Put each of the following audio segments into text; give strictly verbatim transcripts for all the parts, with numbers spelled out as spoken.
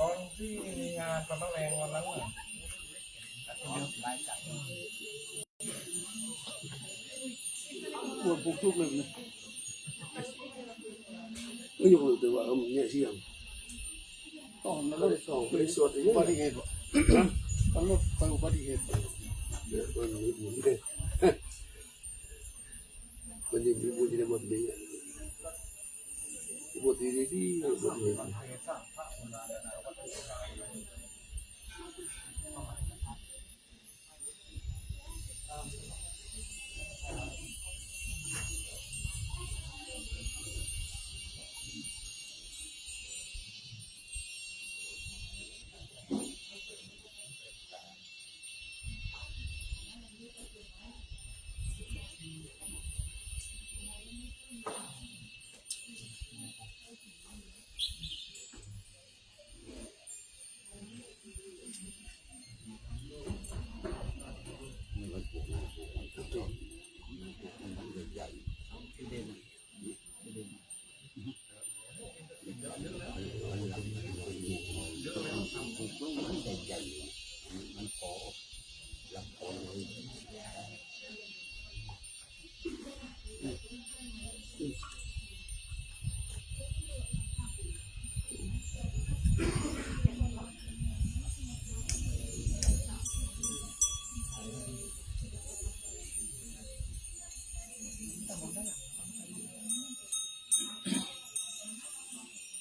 ตอนที่มีงานตอนนั้นแรงวันนั้นน่ะ ปวดปุกทุกเลยนะ ไม่ยกเลยแต่ว่ามันเนี่ยเสี่ยง ตอนนั้น ไม่ได้สอบ ไม่ได้สวด อุบัติเหตุบ่ ตอนรถไฟอุบัติเหตุ เนี่ยมันมีบุญเนี่ย มันยังมีบุญอยู่ในหมดนี้ อุบัติเหตุดีๆ อุบัติเหตุ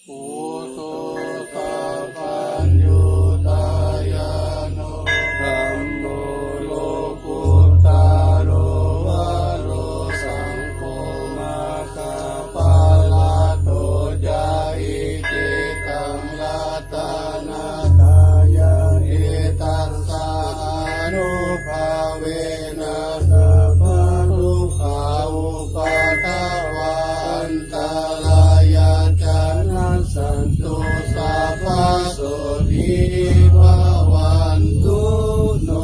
Buddho tappāññutañāṇo dhammo lokuttaro varo saṅgho maggaphalaṭṭho ca. Iccettaṃ ratanattayaṃ etassānubhāvena sabbadukkhā upaddavā antarāyā ca nassantu sabbasotthī bhavantu no.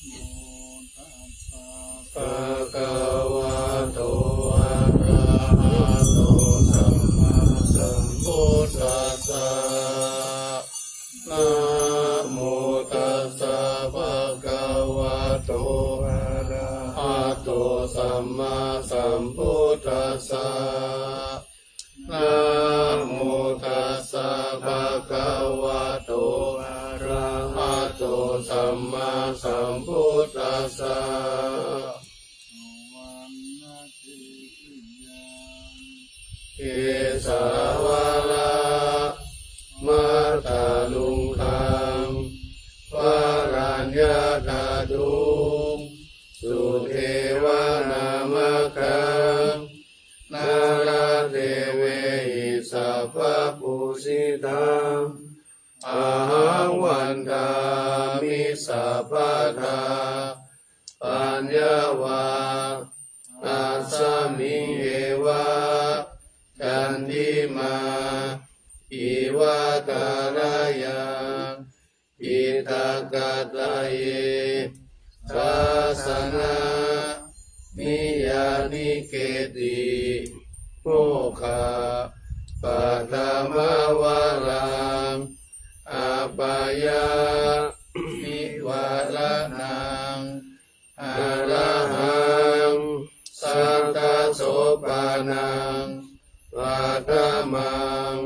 Namo tassa bhagavato arahato sammāsambuddhassa. Namo tassa bhagavato arahato sammāsambuddhassa. Namo tassa bhagavato arahato sammāsambuddhassa. Kesavāna mātā luṅgaṃ varaññataduṃ sudevanāmakhaṃ nāḷāgiriṃ sabbapūjitaṃ ahaṃ vandāmi sabbadā. Paññāva tasmiṃ eva candimā iva kāyañā cittakalāṭe dassanā niyyāniketti mokkhaparamavaraṃ appayanivāraṇaṃ arahaṃ sattasopaṇaṃ paṭhamaṃ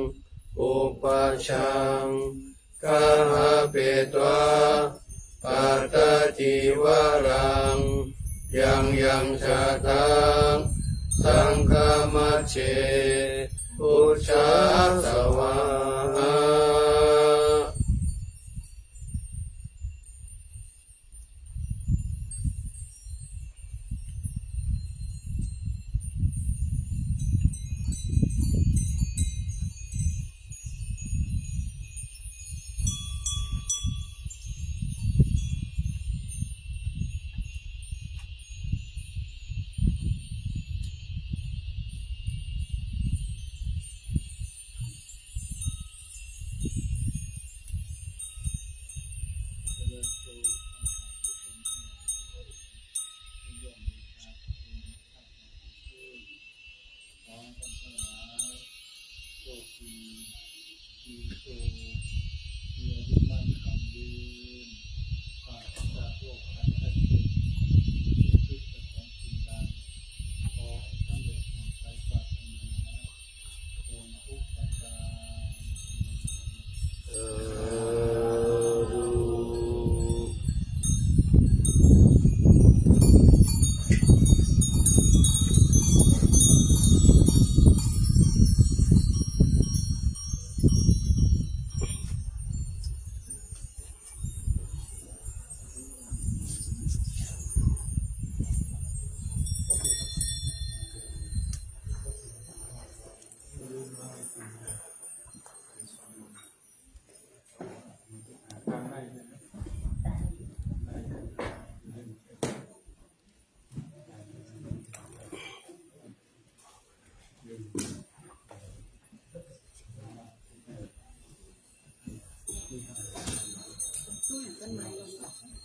upajjhaṃ gahapetvā pattacīvaraṃ yaṃ yaṃ jātaṃ saṅghamajjhe pūjā svāhā. เทวดาทั้งหลาย ขอให้ท่านทั้งหลายโชคดี มีโชค มีอายุมั่นขวัญยืน ปราศจากโรคภัยไข้เจ็บ ทุกข์จากของสิ่งใด ขอให้สำเร็จดังใจปรารถนา สาธุ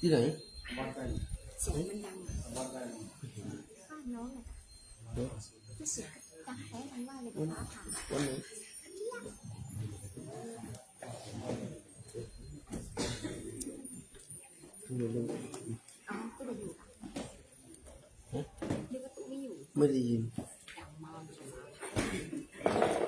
ที่ไหน เสียงมันดังอะ บ้านน้องอะ เดี๋ยว ก็เสียงดังแป๊ะมันว่าเลย วัน ป๊าผ่า วันไหน เดี๋ยว อ๋อ ตู้อยู่ปะ ฮะ นึกว่าตู้ไม่อยู่ ไม่ได้ยิน ดังมากเลยนะ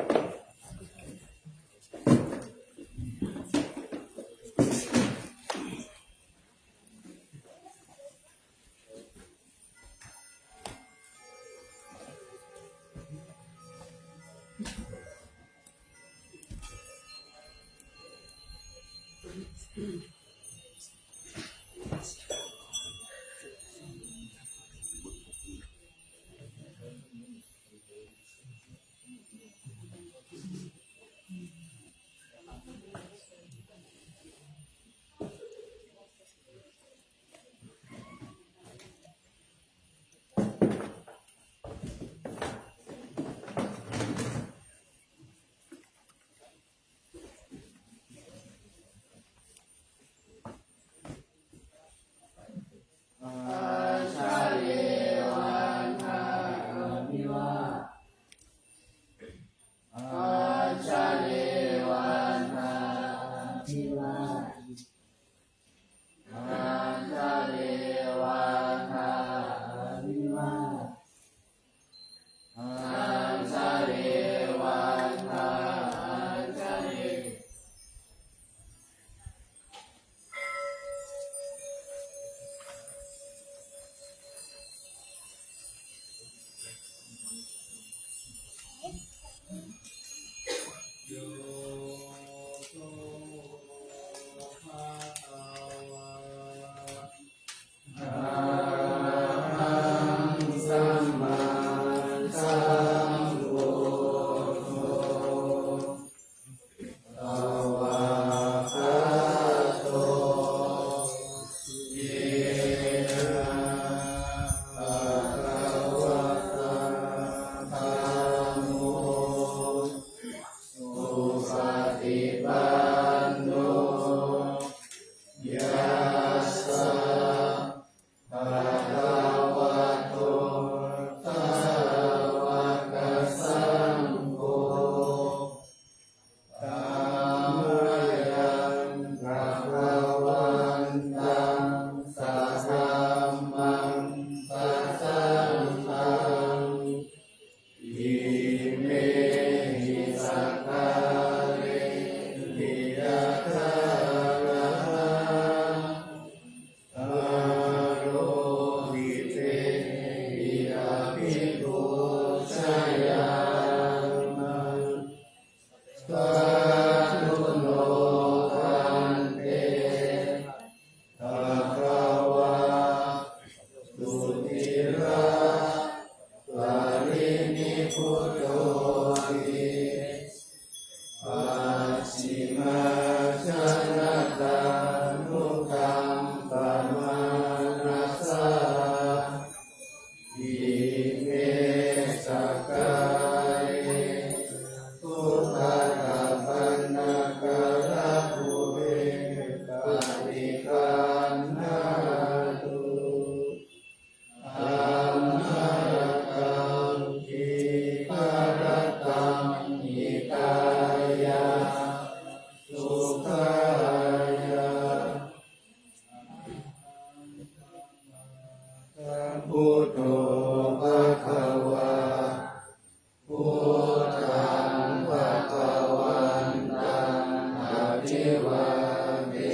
vāde.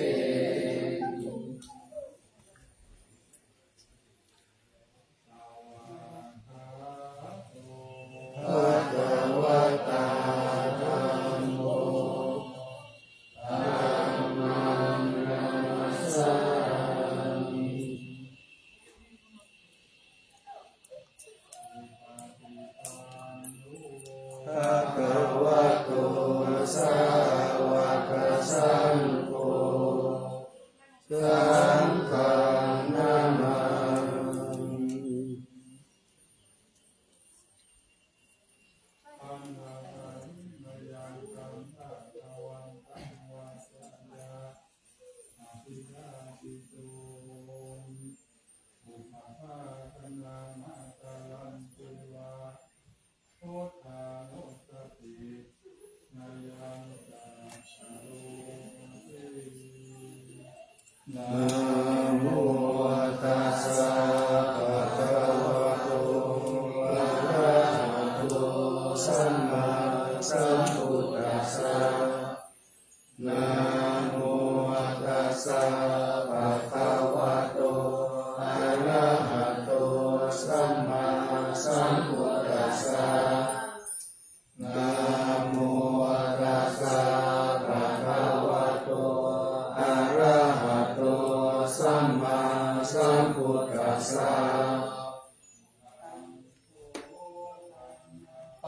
Bhagavatā dhammo, dhammaṃ namassāmi. Bhagavato sāvakasaṅgho, saṅghaṃ namāmi. Namo tassa bhagavato arahato sammāsambuddhassa. Namo tassa bhagavato arahato sammāsambuddhassa. Namo tassa bhagavato arahato sammāsambuddhassa.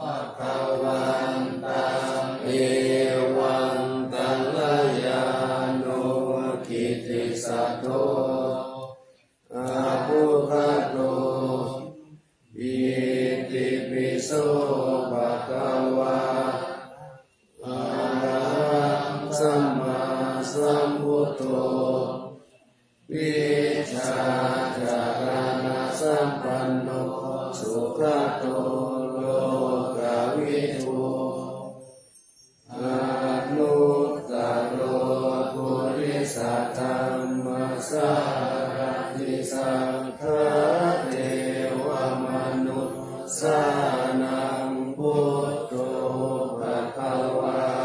Bhagavantaṃ evaṃ kalyāṇo kittisaddo abbhuggato, itipi so bhagavā arahaṃ sammāsambuddho, vijjācaraṇasampanno sugato lokavidū, anuttaro purisadammasārathi satthā devamanussānaṃ buddho bhagavāti.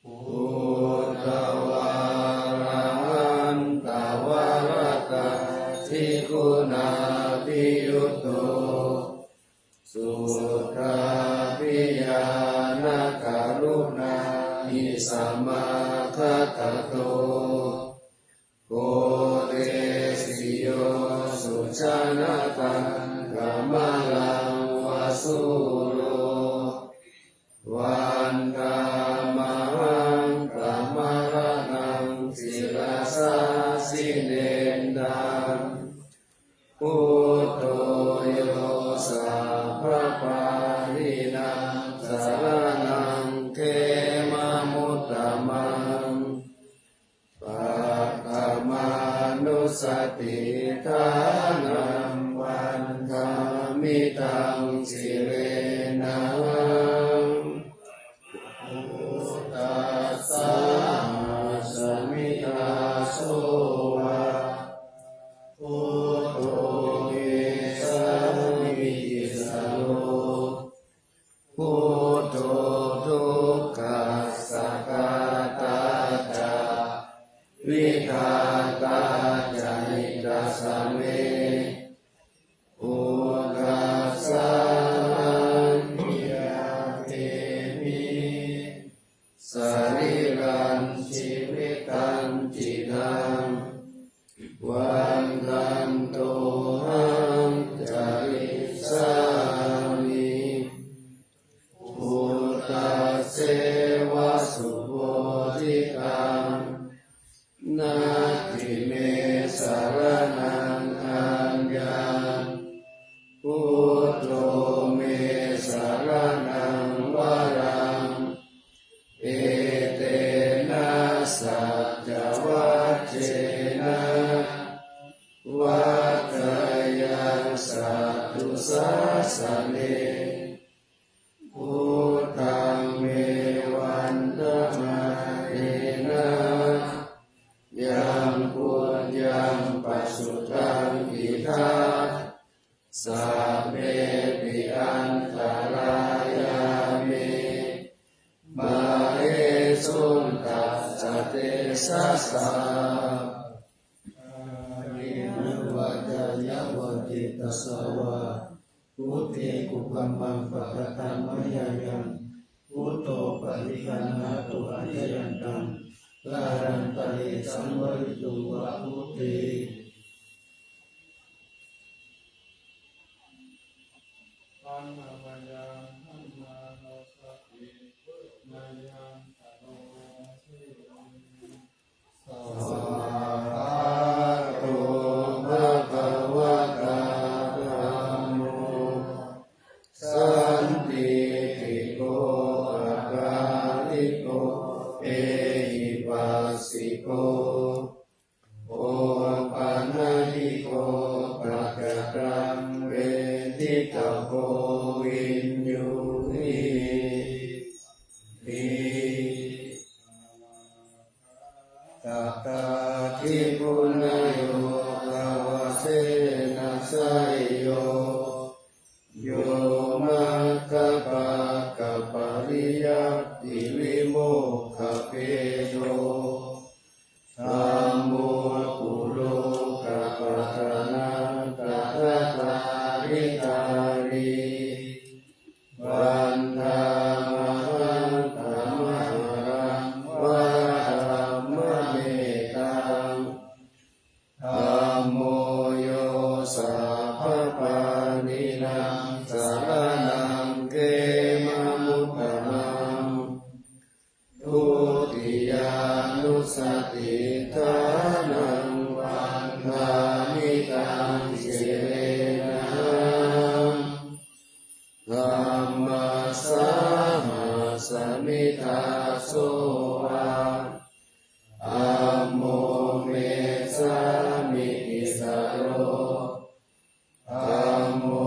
Buddhavārahantavaratādiguṇābhiyutto, suddhābhiñāṇakaruṇāhi samāgatatto, koṭesi yo sujanataṃ kamalaṃva sūro, vandāmahaṃ tamaraṇaṃ sirasā jinendaṃ. Buddho yo sabbapāṇīnaṃ saraṇaṃ khemamuttamaṃ, paṭhamānussatiṭṭhānaṃ vandāmi taṃ sirenahaṃ. Buddhassāhasmi dāso va, buddho me sāmikissaro, buddho dukkhassa ghātā ca, vidhātā ca hitassa me, buddhassāhaṃ bhikkhave me, sarīrañjīvitañcidaṃ, vandantohaṃ carissāmi, buddhasseva subodhikaṃ, natthi me saraṇaṃ aññaṃ, buddho me saraṇaṃ varaṃ, etena saccavajjena vaḍḍheyyaṃ satthu sāsane. Buddhaṃ me vandamānena, yaṃ puññaṃ pasutaṃ sabbepi antarāyā me māhesuṃ tassa tejasā. Kāyena vācāya va cetasā vā, buddhe kukammaṃ pakataṃ mayā yaṃ, buddho paṭiggaṇhatu accayantaṃ, kālantare saṃvarituṃ va buddhe. Handa mayaṃ dhammānussatinayaṃ karoma se. Svākkhāto bhagavatā dhammo, sandiṭṭhiko akāliko ehipassiko, opanayiko paccattaṃ veditabbo viññūhīti. Atthādi punayyogavasena seyyo, yo maggapākapariyattivimokkhabhedo, dhammo kulokapatanā tathāgata vandāmahaṃ tamaharaṃ varadhammametaṃ. Dhammo yo sabbapāṇīnaṃ saraṇaṃ khemamuttamaṃ, dutiyānussatiṭṭhānaṃ vandāmi taṃ sirenahaṃ. Dhammassāhasmi dāso va, dhammo me sāmikissaro, dhammo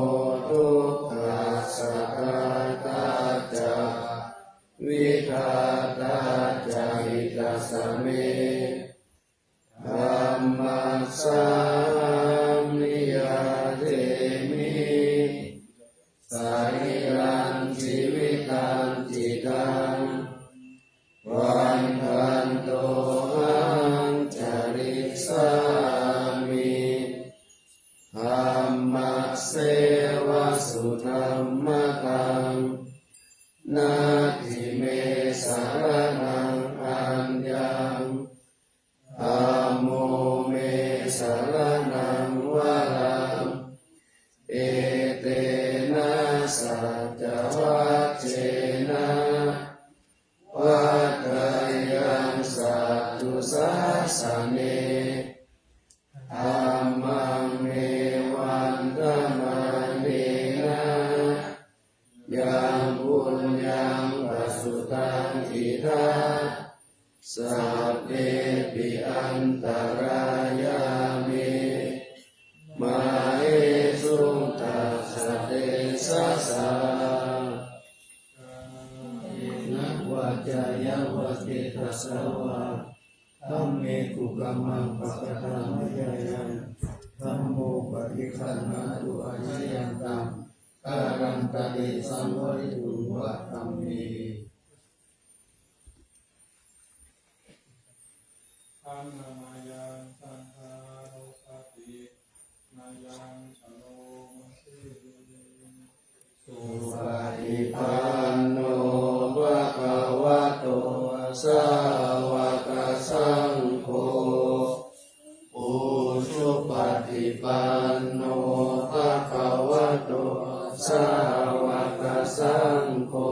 dukkhassa ghātā ca vidhātā ca hitassa me, dhammassāhaṃ niyyādemi sarīrañjīvitañcidaṃ, vandantohaṃ carissāmi dhammasseva sudhammataṃ. Natthi me saraṇaṃ aññaṃ, dhammo me saraṇaṃ varaṃ, etena saccavajjena vaḍḍheyyaṃ satthu sāsane. Dhammaṃ me vandamānena yaṃ puññaṃ pasutaṃ idha, sabbepi antarāyā me māhesuṃ tassa tejasā. Kāyena vācāya va cetasā vā, dhamme kukammaṃ pakataṃ mayā yaṃ, dhammo paṭiggaṇhatu accayantaṃ, kālantare saṃvarituṃ va dhamme. Handa mayaṃ saṅghānussatinayaṃ karoma se. Supaṭipanno bhagavato sāvakasaṅgho, ujupaṭipanno bhagavato sāvakasaṅgho,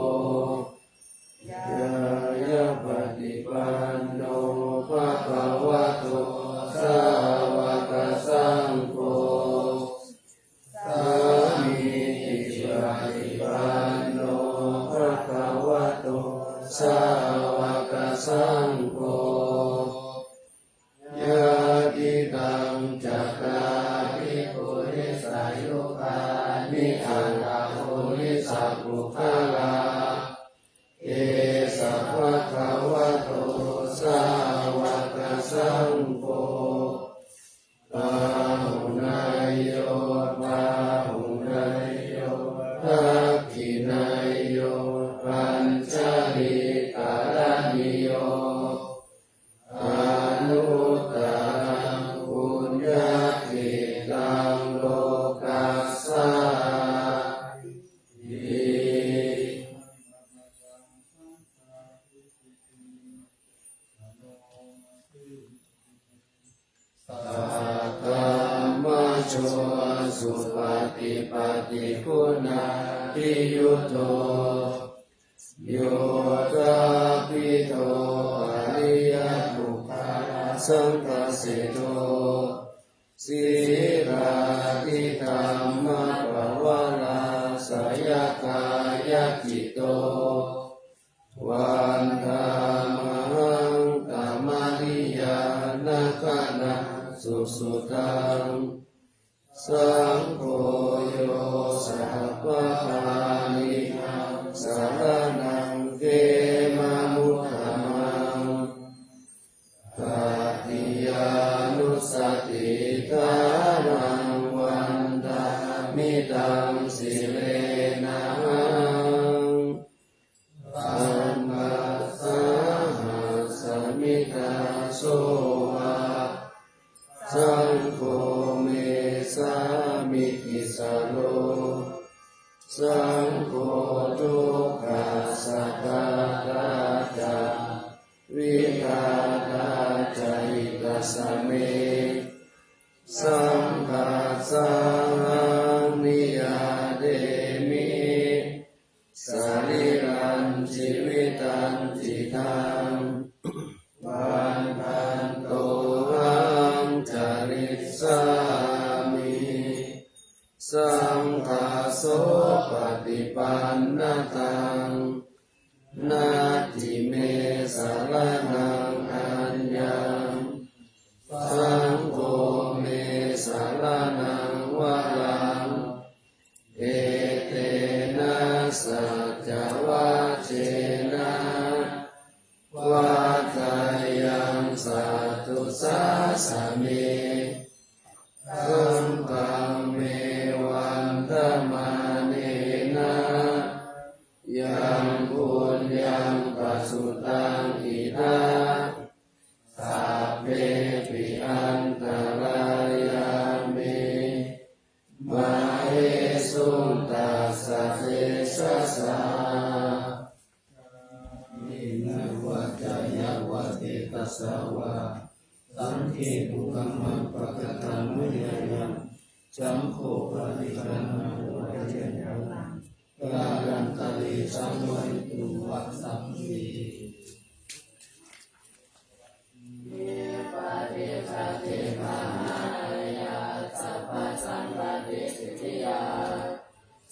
ñāyapaṭipanno bhagavato sāvakasaṅgho, sāmīcipaṭipanno bhagavato sāvakasaṅgho, yadidaṃ cattāri purisayugāni aṭṭha purisapuggalā, esa bhagavato sāvakasaṅgho, āhuneyyo supaṭipattiguṇādiyutto, yoṭṭhabbidho ariyapuggalasaṅghaseṭṭho, sīlādidhammapavarāsayakāyacitto, vandāmahaṃ tamariyāna gaṇaṃ susuddhaṃ. Saṅgho yo sabbapāṇīnaṃ saraṇaṃ khemamuttamaṃ, tatiyānussatiṭṭhānaṃ vandāmi taṃ sirenahaṃ. Saṅghassa hāsami dāso va, saṅgho me sāmikissaro, saṅgho dukkhassa ghātā ca, vidhātā ca hitassa me, saṅghassahaṃ niyyādemi, sarīrañjīvitañcidaṃ, vandantohaṃ carissāmi, saṅghassopaṭipannataṃ, natthi me saraṇaṃ aññaṃ, saṅgho me saraṇaṃ varaṃ, etena saccavajjena vaḍḍheyyaṃ satthu sāsane, saṅghaṃ me vandamānena yaṃ puññaṃ pasutaṃ idha, sabbepi antarāyā me māhesuṃ tassa tejasā. Kāyena vācāya va cetasā vā, saṅghe kukammaṃ pakataṃ mayā yaṃ, saṅgho paṭiggaṇhatu accayantaṃ, kālantare saṃvarituṃ va saṅghe. Vipattipaṭibāhāya sabbasampattisiddhiyā,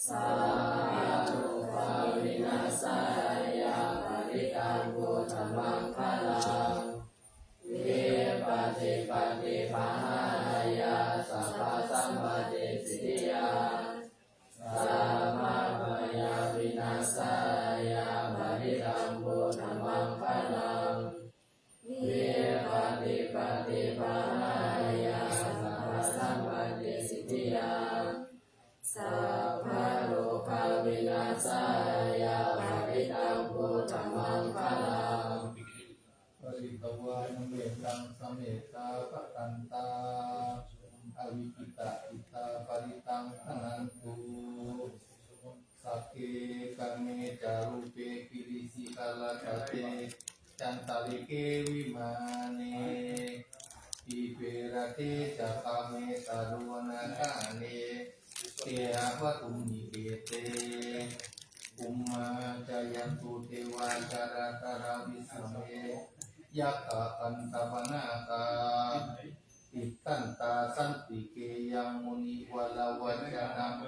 sabbarogavināsāya parittaṃ brūtha maṅgalaṃ. Vipattipaṭibāhāya sabbasampattisiddhiyā, sabbabhayavināsāya parittaṃ brūtha maṅgalaṃ. Vipattipaṭibāhāya sabbasampattisiddhiyā, sabbarogavināsāya parittaṃ brūtha maṅgalaṃ. Pharitvāna mettaṃ samettā bhadantā, avikkhittacittā parittaṃ bhaṇantu. Sagge kāme ca rūpe girisikharataṭe cantalikkhe vimāne, dīpe raṭṭhe ca gāme taruvanagahane gehavatthumhi khette, bhummā cāyantu devā jalathalavisame yakkhagandhabbanāgā, tiṭṭhantā santike yaṃ munivaravacanaṃ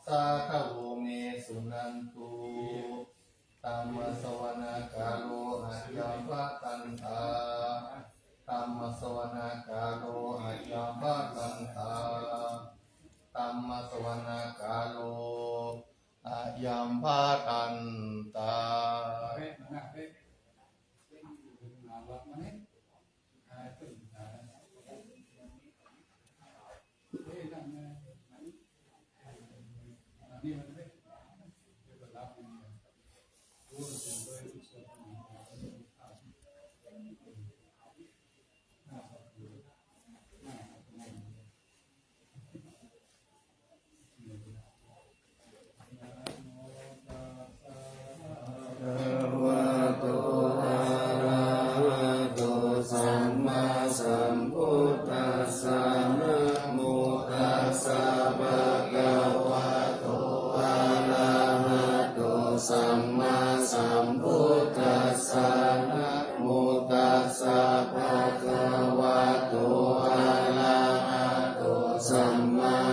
sādhavo me suṇantu. Dhammassavanakālo ayambhadantā. Dhammassavanakālo ayambhadantā. Dhammassavanakālo ayambhadantā.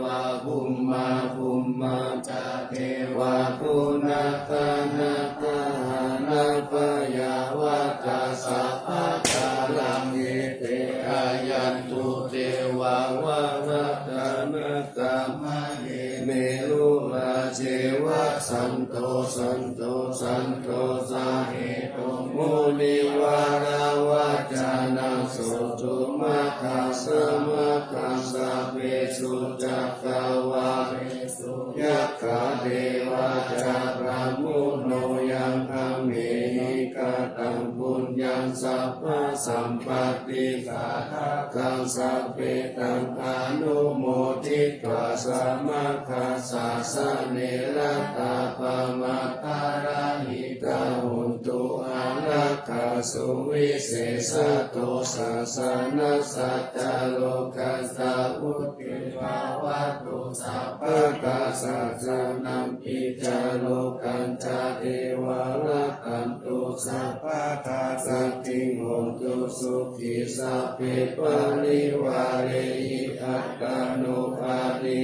devā bhummā bhummā ca devā guṇaganatānābhayā vattā sabbadharaṃ ete āyantu devā varatanā kamaye merurājeva santo santo santo sahetuṃ munivaravacanaṃ suṇutu maggassa maggaṃ sabbesu cakkavāḷesu yakkha devā ca brahmuno yaṃ amhehi kataṃ puññaṃ sabbasampatti sādhakaṃ sabbe taṃ anumoditvā samaggassa sāsane ratā pamāṇaparahitā hontu ārakkhā suvisesato sāsanassa ca lokassa vuḍḍhī bhavatu sabbadā sāsanampi ca lokañca devā rakkhantu sabbadā saddhiṃ hontu sukhī sabbe parivārehi attano atthi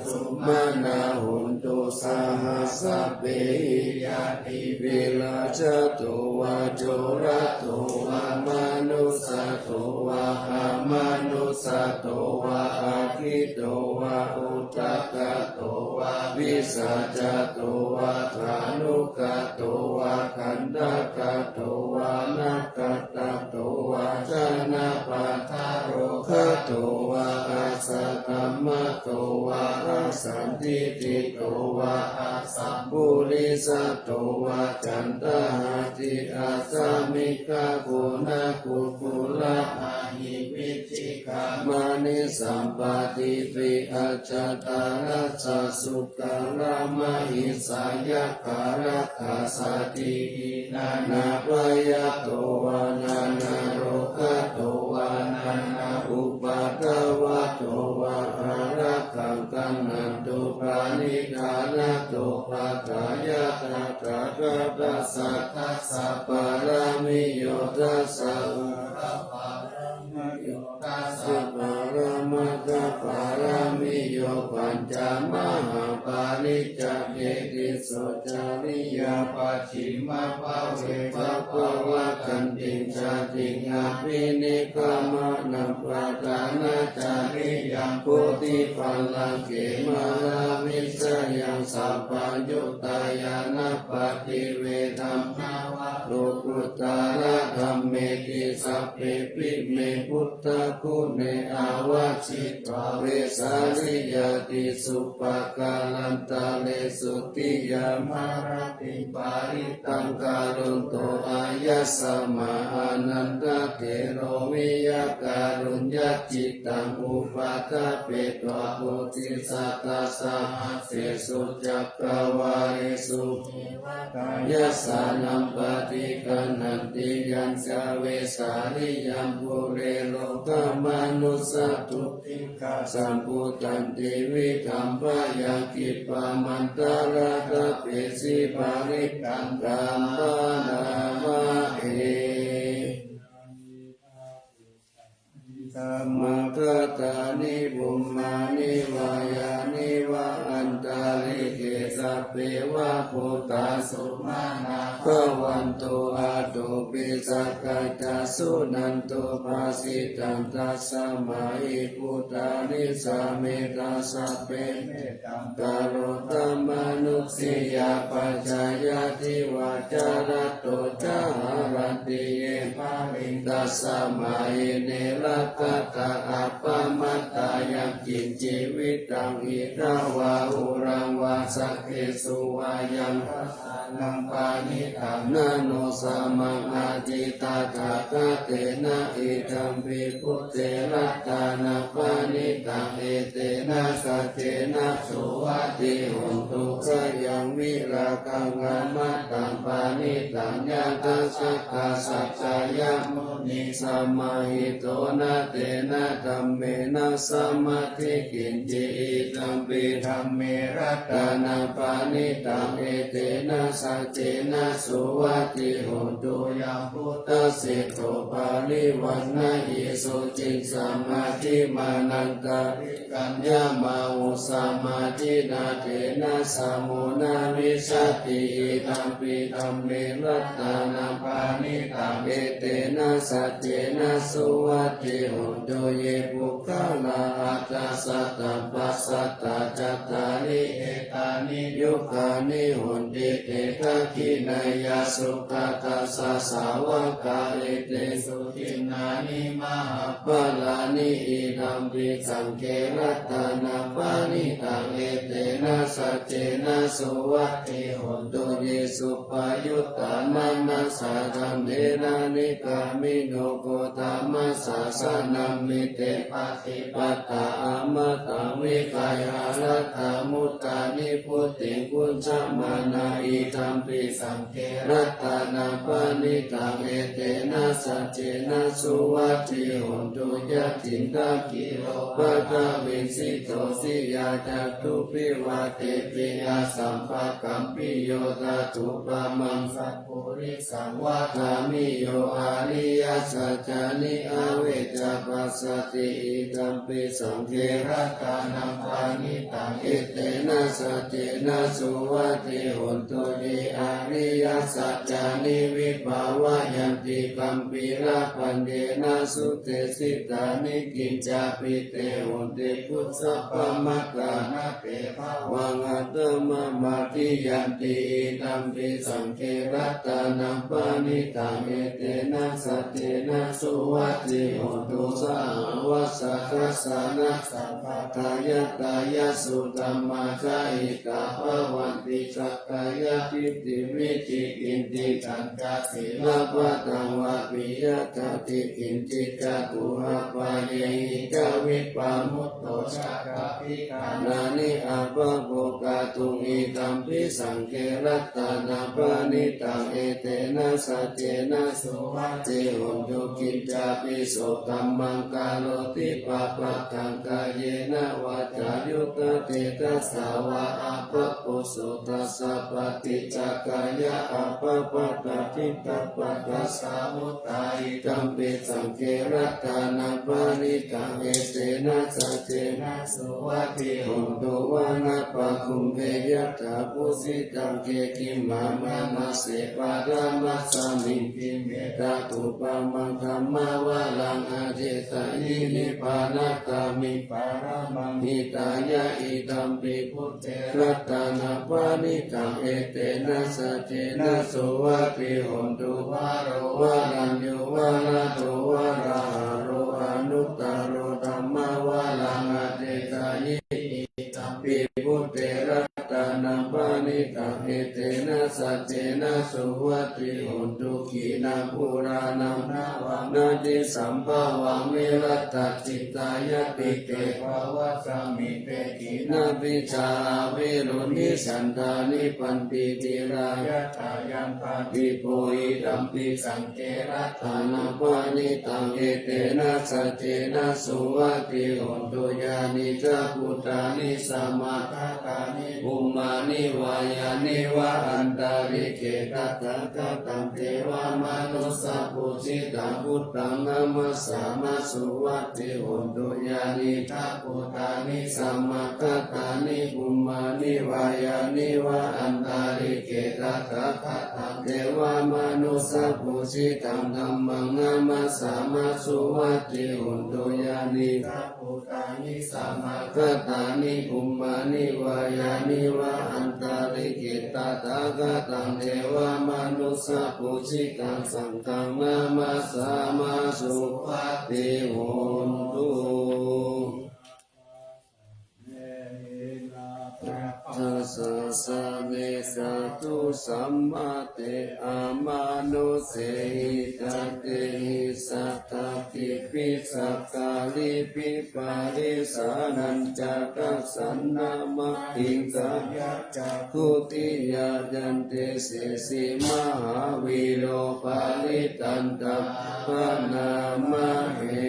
sumanā hontu saha sabbehi ñātibhi rājato vā corato vā manussato vā amanussato vā aggito vā udakato vā pisācato vā khāṇukato vā kaṇṭakato vā nakkhattato vā janapadarogato vā asaddhammato vā asandiṭṭhito vā asappurisato vā caṇḍahatthi assamigagoṇakukkuraahivicchikamaṇisappadīpi ajjhattaracchasūkaramahiṃsayakkharakkhasādīhi nānābhayato vā nānārogato vā nānāupaddavato vā ārakkhaṃ gaṇhantu parittā. Natthupādā ya tathāgatassa dasa pāramiyo dasa uttapāramiyo dasa paramatthapāramiyo pañca mahāpariccāge tisso cariyā pacchimabbhave tappavākantiṃ jātiṃ abhinikkhamanaṃ padhānacariyaṃ bodhipallaṅke māravijayaṃ sabbaññutañāṇa paṭivedhaṃ nava lokuttaradhammeti sabbepime buddhaguṇe āvajjitvā vesāliyā tīsu pākārantaresu tiyāmarattiṃ parittaṃ karonto āyasmā ānandatthero viya kāruññacittaṃ upaṭṭhapetvā bodhisattasāhasesu cakkavāḷesu devatā yassāṇaṃ paṭiggaṇhanti yañca vesāliyaṃ pure rogāmanussadubbhikkhasambhūtaṃ tividhaṃ bhayaṃ khippamantaradhāpesi parittaṃ taṃ bhaṇāma he. Samāgatāni bhummāni vā yāni va antalikkhe devā bhūtā sumanā bhavantu, athopi sakkacca suṇantu bhāsitaṃ. Tasmā hi buddhāni sametaṃ sabbe mettaṃ karotha mānusiyā pajāya, divā ca ratto ca haranti ye baliṃ, tasmā hi ne rakkhatha appamattā. Yaṃ kiñci vittaṃ idha vā huraṃ vā saggesu vā yaṃ naṃ paṇītaṃ na no samaṃ atthi tathāgatena, idampi buddhe ratanaṃ paṇītaṃ, etena saccena suvatthi hotu. Khayaṃ virāgaṃ amataṃ paṇītaṃ, yadajjhagā sakyamunī samāhito, na tena dhammena samatthi kiñci, idampi dhamme ratanaṃ paṇītaṃ, etena saccena suvatthi hotu. Yaṃ buddhaseṭṭho parivaṇṇayī suciṃ, samādhimānantarikaññamāhu, samādhinā tena samo na vijjati, idampi dhamme ratanaṃ paṇītaṃ, etena saccena suvatthi hotu. Ye puggalā aṭṭha sataṃ pasatthā, cattāri etāni yugāni honti, te dakkhiṇeyyā sugatassa sāvakā, etesu dinnāni mahapphalāni, idampi saṅghe ratanaṃ paṇītaṃ, etena saccena suvatthi hotu. Ye suppayuttā manasā daḷhena, nikkāmino gotamasāsanamhi, te pattipattā amataṃ vigayha, laddhā mudhā nibbutiṃ bhuñjamānā, idampi saṅghe ratanaṃ paṇītaṃ, etena saccena suvatthi hotu. Yathindakhīlapākāsaṃ paṭhaviṃ sito siyā, catubbhi vātebhi asampakampiyo, tathūpamaṃ sappurisaṃ vadāmi, yo ariyasaccāni avecca passati, idampi saṅghe ratanaṃ paṇītaṃ, etena saccena suvatthi hotu. Ye ariyasaccāni vibhāvayanti, gambhīrapaññena sudesitāni, kiñcāpi te honti bhusappamattā, na te bhavaṃ aṭṭhamamādiyanti, idampi saṅghe ratanaṃ paṇītaṃ, etena saccena suvatthi hotu. Sahāvassa dassanasampadāya, tāyāsu dhammā jahitā bhavanti, sakkāyadiṭṭhi vicikicchitañca, sīlabbataṃ vāpi yadatthi kiñci, catūhapāyehi ca vippamutto, čāgābhidhānāni abhabbo kātuṃ, idampi saṅghe ratanaṃ paṇītaṃ, etena saccena suvatthi hotu. Kiñcāpi so dhammaṃ karoti pāpakaṃ, kāyena vācāyuda cetasā vā, abhabbo so tassa paṭicca kāyā, abhabbatā diṭṭhapadassa muttā, idampi saṅghe ratanaṃ paṇītaṃ, etena saccena suvatthi hotu. Vanappagumbe yathā phussitaṃ, khemiyā manase paṭhamasmiṃ, khippetha kuppamā dhammavaraṃ, asesayi nibbānagāmiṃ paramaṃ hitāya, idampi buddhe ratanaṃ paṇītaṃ, etena saccena suvatthi hotu. Varo varaññū varado varāharo, anuttaro dhammavaraṃ asesayi, idampi buddhe ratanaṃ paṇītaṃ, etena saccena suvatthi hotu. Khīṇaṃ purāṇaṃ navaṃ natthi sambhavaṃ, virattacittāyatike bhavasmiṃ, te khīṇabījā avirūḷhichandā, nibbanti dhīrā yathāyampadīpo, idampi saṅghe ratanaṃ paṇītaṃ, etena saccena suvatthi hotu. Yānīdha bhūtāni samāgatāni, bhummāni vā yāni va antalikkhe tathāgataṃ devamanussapūjitaṃ buddhaṃ namassāma suvatthi hotu. Yānīdha bhūtāni samāgatāni bhummāni vā yāni va antalikkhe tathāgataṃ devamanussapūjitaṃ dhammaṃ namassāma suvatthi hotu. Yānīdha bhūtāni samāgatāni bhummāni vā yāni va antalikkhe tathāgataṃ devamanussapūjitaṃ saṅghaṃ namassāma suvatthi hotu. Sāsane sādhu sammate amanussehi datehi sattakibhi sakkaribhi parisānañca dasaṇṇamahiṃ kāyacakkhuṃ tiyāyante sesi mahāvīro parittaṃ taṃ bhaṇāma he.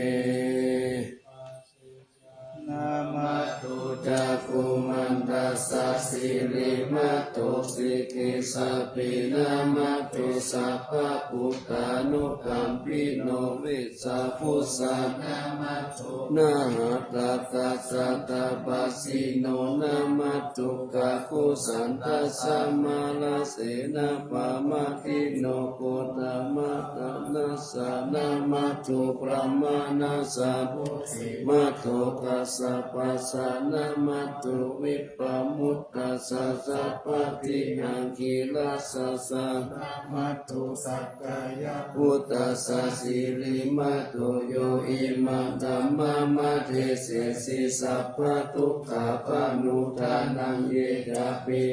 Namatthu cakkhumantassa sirīmato sikhissapi namatthu sabbabuddhānukampino vessabhussa namatthu ñātakassa tapassino namatthu kakusandhassa mārasenāpamaddino gotamadhammassa namatthu brāhmaṇassa bodhimatthu kassapassa namatthu vippamuttassa sabbadhi aṅgīrasassa namatthu sakyaputtassa sirīmato yo imaṃ dhammamadesesi sabbadukkhāpanūdanaṃ ye cāpi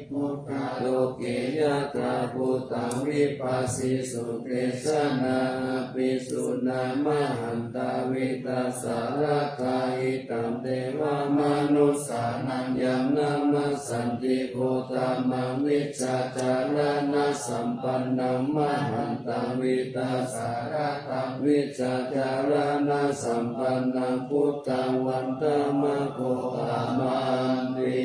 buddhā loke yathābhūtaṃ vipassisuṃ te janā apisuṇā mahantā vītasāradā itaṃ devamanussānaṃ yaṃ namassanti gotamaṃ vijjācaraṇasampannaṃ mahantaṃ vītasāradaṃ vijjācaraṇasampannaṃ buddhaṃ vandāma gotamanti.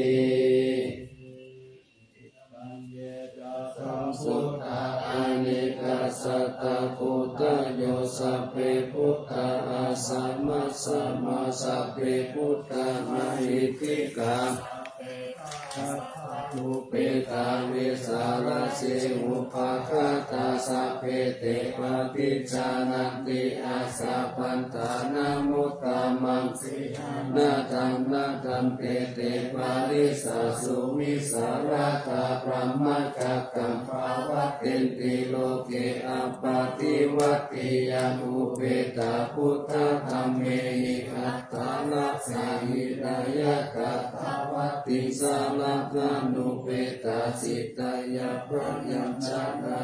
Sambuddhā anekasatā buddhā yo sabbe buddhā asamassamā sabbe buddhā mahiddhikā rūpetā vessālā sīhubbagatā sabbe te paṭijānanti āsabhaṇḍā namuttamaṃ sīhānatham nadanti te parisāsu vissāladā brahmacakkaṃ pavattenti loke appaṭivattiyaṃ upetā buddhadhammehi attalakkhāhi nāyakā pavattī sāragānupetā cittayabyañjanā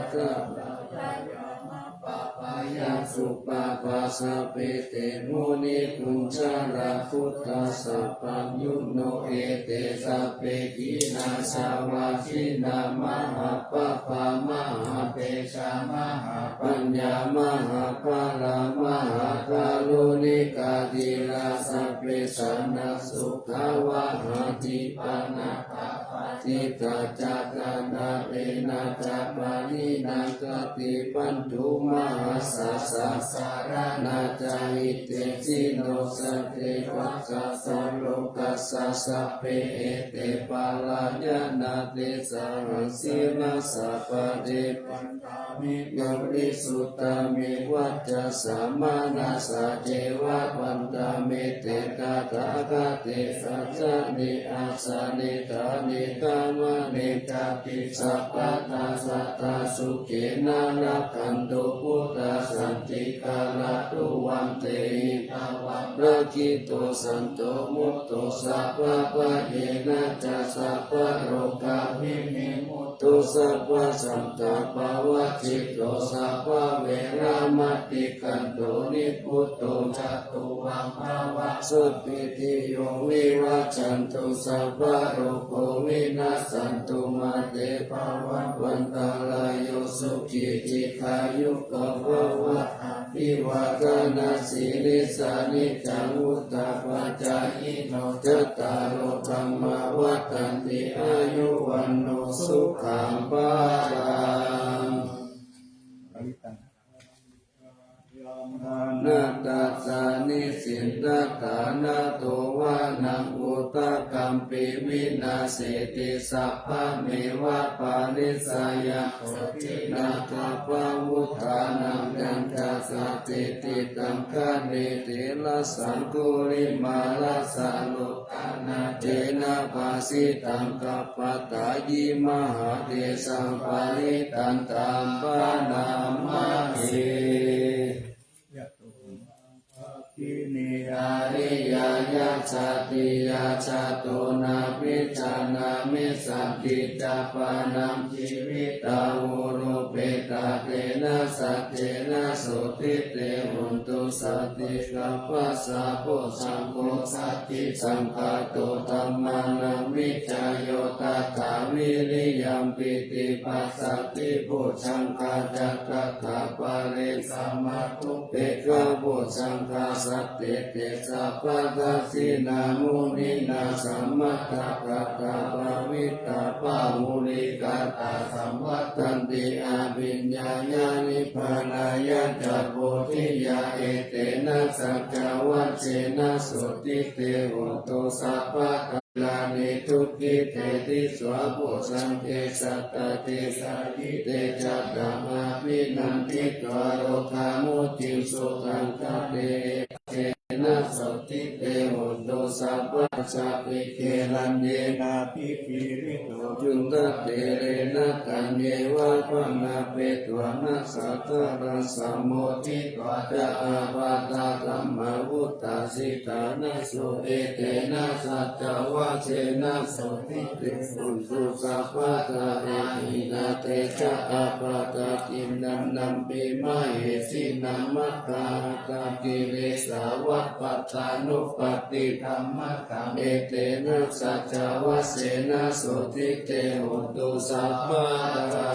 pāpāya suppā pā sabbe te munikuñjarā buddhā sabbāññuno ete sabbe khīṇā savā khīṇā mahāpāpā mahātejā mahāpaññā mahābala mahākāruṇikā dhīrā sabbe jānasu kāvahā dīpā nakkhattā ca tena ca baliṃ kaṭīpañjomahāsasā saraṇā ca hitesino satthe vakkhāto lokassa sabbe ete parāyanā te sahassena sabbate vandāmi purisuttame vacchasā manasā ceva vandāmi te tathāgate sāsane āsane ṭhāne gamane cāpi sabbadā sadā sukhena rakkhantu buddhā santikarā tuvaṃ tehi tvaṃ rakkhito santo mutto sabbabhayena ca sabbarogā vinimutto sabbasantāpavajjito sabbaveramatikkanto nibbuto ca tuvaṃ bhava. Sabbītiyo vivajjantu sabbarogo vinassatu mā te bhavatvantarāyo sukhī dīghāyuko bhava. Abhivādanasīlissa niccaṃ vuḍḍhāpacāyino cattāro dhammā vaḍḍhanti āyu vaṇṇo sukhaṃ balaṃ. Anattassa nisindatthaṃ, natho vanaṃ udakampi, vinasseti sabbameva parissayaṃ. Sotthinā gabbhavuṭṭhānaṃ, yañca sattete taṅkhaṇe, therassaṅgulimālassa, lokanāthena bhāsitaṃ, gabbattāyi mahādesaṃ, parittaṃ taṃ bhaṇāma he. Yato dakkhiṇe ariyāya, jatiyā jāto, nābhijānāmi santiṃ ca, pāṇaṃ jīvitā, ūrupetvā tena saccena, sotthi te hotu. Sati gabbhassa bojjhaṅgo, satisaṅkhāto dhammānaṃ vicayo, tathā viriyampīti, passaddhi bojjhaṅgā ca, tathāpare samādhupekkhabojjhaṅgā. Sattete sabbadassinā, muninā sammadakkhātā, bhāvitā bahulīkatā, saṃvattanti abhiññāya, nibbānāya ca bodhiyā. Etena saccavajjena, sotthi te hotu sabbadā. Gilāne dukkhite disvā, bojjhaṅge satta desayi, te ca taṃ abhinanditvā, rogā mucciṃsu taṅkhaṇe. Etena sotthi te hotu sabbadā. Sabbe gelaññenābhipīḷito, cundattherena taññeva, bhaṇāpetvāna sādaraṃ, sammoditvā ca ābādhā, tamhā vuṭṭhāsi ṭhānaso. Etena saccavajjena, sotthi te hotu sabbadā. Ahina te ca ābādhā, tiṇṇannampi mahesinaṃ, maggāhatakilesāva, pattānuppattidhammataṃ. Etena saccavajjena, sotthi te hotu sabbadā.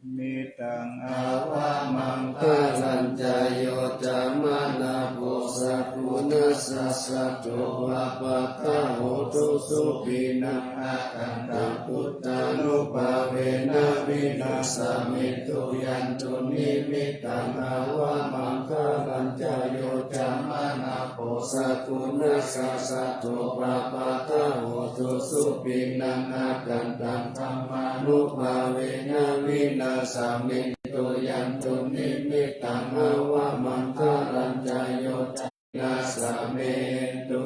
Mettaṃ avamaṅgalañca, yo cāmanāpo sakuṇassa saddo, pāpaggaho dussupinaṃ akantaṃ, buddhānubhāvena vināsamentu. Yandunnimittaṃ avamaṅgalañca, yo cāmanāpo sakuṇassa saddo, pāpaggaho dussupinaṃ akantaṃ, dhammānubhāvena vināsamentu. Yandunnimittaṃ avamaṅgalañca, yo cāmanāpo sakuṇassa saddo, vināsamentu.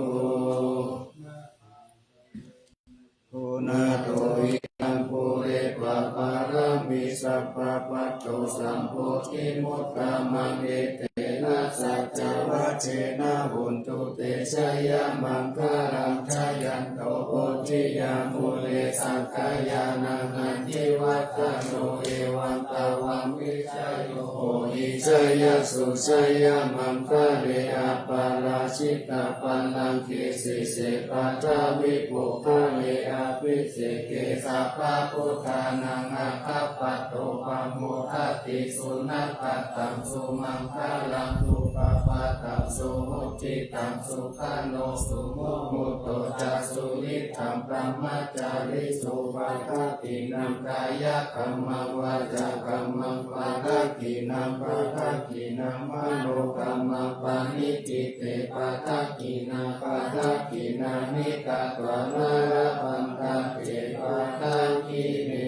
Natthi idha pure, papālambī sabbā, patto sambodhimuttamaṃ. Etena saccavajjena, hotu te jayamaṅgalaṃ. Jayanto bodhiyā mūle, sakyānaṃ nandivaḍḍhano, evaṃ tvaṃ vijayo hohi, jayassu jayamaṅgale. Aparājitapallaṅke, sīse paṭhavipokkhare, abhiseke sabbabuddhānaṃ, aggappatto pamodati. Sunakkhattaṃ sumaṅgalaṃ, supabhātaṃ suhuṭṭhitaṃ, sukhaṇo sumuhutto ca, suyiṭṭhaṃ brahmacārisu. Padakkhiṇaṃ kāyakammaṃ, vācākammaṃ padakkhiṇaṃ, padakkhiṇaṃ manokammaṃ, paṇidhī te padakkhiṇā. Padakkhiṇāni katvāna, labhantatthe padakkhiṇe.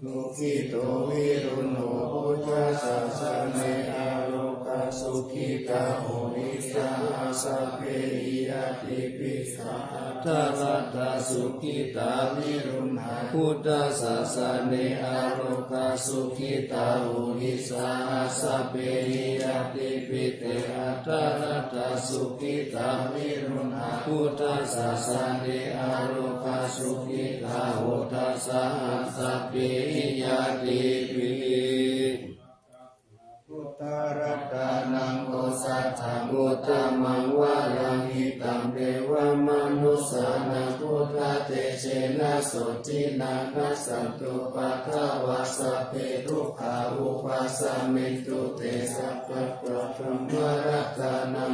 Sukhito viruḷho, buddhasāsane, arogā sukhitā hohi, saha sabbehi ñātibhi. Saha atthaladdhā sukhitā viruḷhā, buddhasāsane, arogā sukhitā hohi, saha sabbehi ñātibhi. Te atthaladdhā sukhitā viruḷhā, buddhasāsane, arogā sukhitā hotha, saha sabbehi ñātibhi. Buddharatanaṃ osathaṃ uttamaṃ varaṃ, hitaṃ devamanussānaṃ, buddhatejena sotthinā, nassantupaddavā sabbe, dukkhā vūpasamentu te. Satyaṃ varaṃ dhammaratanaṃ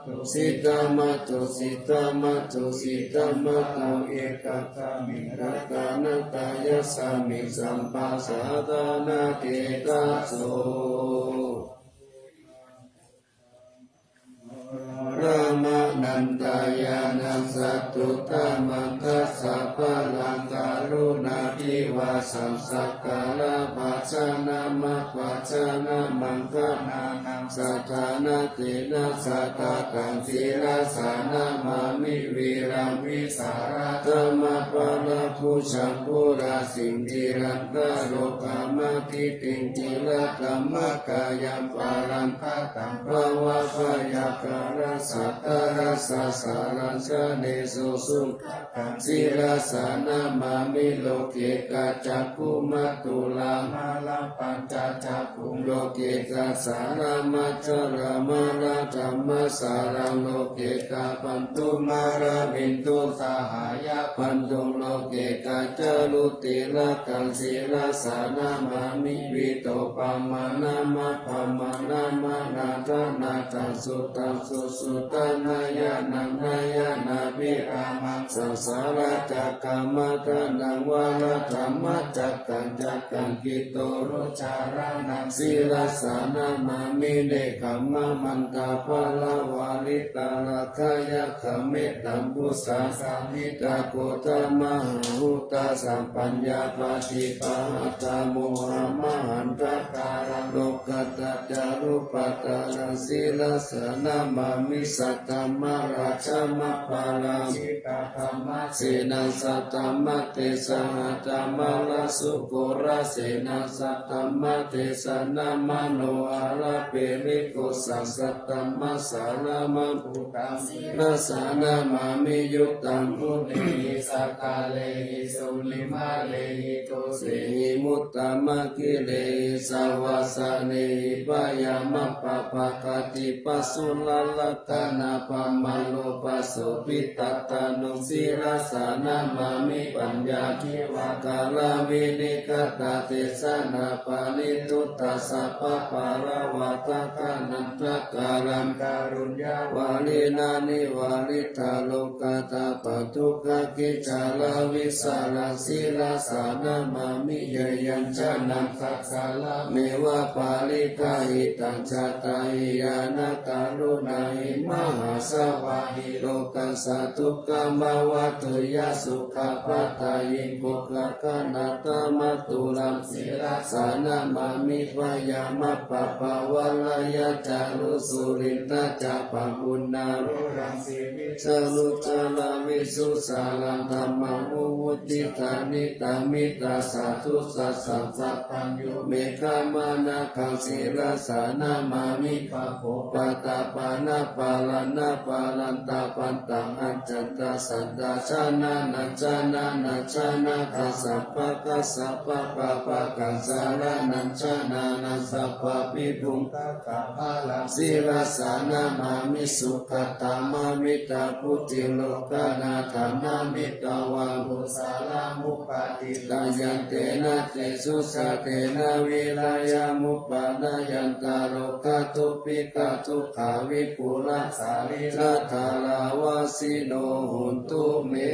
Tusitamattu sitamattū sitamato ekasmiṃ rakkhaṇatthāya samiṃ sampajānāti. Tato Rāmanandañāṇaṃ sattuttamaṃ dasabalaṃ karuṇā nivāsaṃ sakkārabhājanamabhājanamaṅgalānaṃ sādanatena sattakaṃ sirasā namāmi. Vīraṃ vītarāgaṃ aparābhujaghoraṃ sindhīraṃ darūpamadittiṃ dhīraṃgangadhaṃ balaṃ kataṃ bhavabhayākaraṃ sattārajasāsanaṃ janesu sugataṃ sirasā namāmi. Lokitā cakkhumā tūlā mālā pañca cakkhuṃ, lokitā sārā majjhārā mālā dhammasāraṃ, lokitā bandhū mālā bindu sahāya bandhuṃ, lokitā ca rū tilakaṃ sirasā namāmi. Vītopamaṇamappamāṇamamanātanāthaṃ suttaṃ sussutaṃ ñāṇānaṃ ñāṇabhidhānaṃ saṃsāracakkaṃ taṇhaṅ vāra dhammacakkam cakkaṃ kittūru carānaṃ sirasā namāmi. Nekkhammamantaparamārita rāgayakkhamettambusā samhita gotamanā hutā sampaññā paṭipahātā mohamahaṇḍakārā lokadhaccharūpakārā sirasā namāmi. Saddhammarājamappalaṅ sena saddhammattesa hatthamarasū ghorasenā saddhammattesa na manoharaṃ piṭṭhibhujaghoraṃ saddhammassāraṃ abbhutaṃ sirasā namāmi. Uttamaguṇehi sattarihi suriyamalehi jotihi uttamasirihi savāsanehi byāmappabhāga dīpajalābhiratanaṃ brahmalokāsobhitattanu sirasā namāmi. Paññāgīvakāraṃ vinikkhattadesanā paṇiduttasabbaparavātakaṇatha kāraṃ kāruññavārinanivāritarokkatapadukkakiccharaṃ vītaraṃ sirasā namāmi. Yayañjanaṃ sakkārameva paṇidhahitaṃ jātahīyānakaruṇāhi mahāsavāhi lokassa dukkhamāva tuyha sukhapattayiṃ gokkhaganatamattulaṃ sirasā namāmi. Byāmappabhāvaṃ rājāruṃ surindacabbaṃ uṇṇāluṃ sīvijjhalucchalaṃ visuddhacāraṃ dhammaṃ vimuccitanītaṃ vītasaccaṃ sataṃ sabbañño meghamānakaṃ sirasā namāmi. Bhāvo pattapāṇaparaṇaparattaṃ bhaddaṃ ajjhattasattā janānañca janakā sabbattha sabbapāpaggaṃ janānañca janānaṃ sabbābhimukhyaṃ balaṃ sirasā namāmi. Sukkhatamāmitabbuddhilokanāthaṃ namitvā pubbaṃ upāditā yantena tejasā tena virayamupayañca rogā dubhikkhā dukkhā vipulā sārīradhārā vāsino hontu me.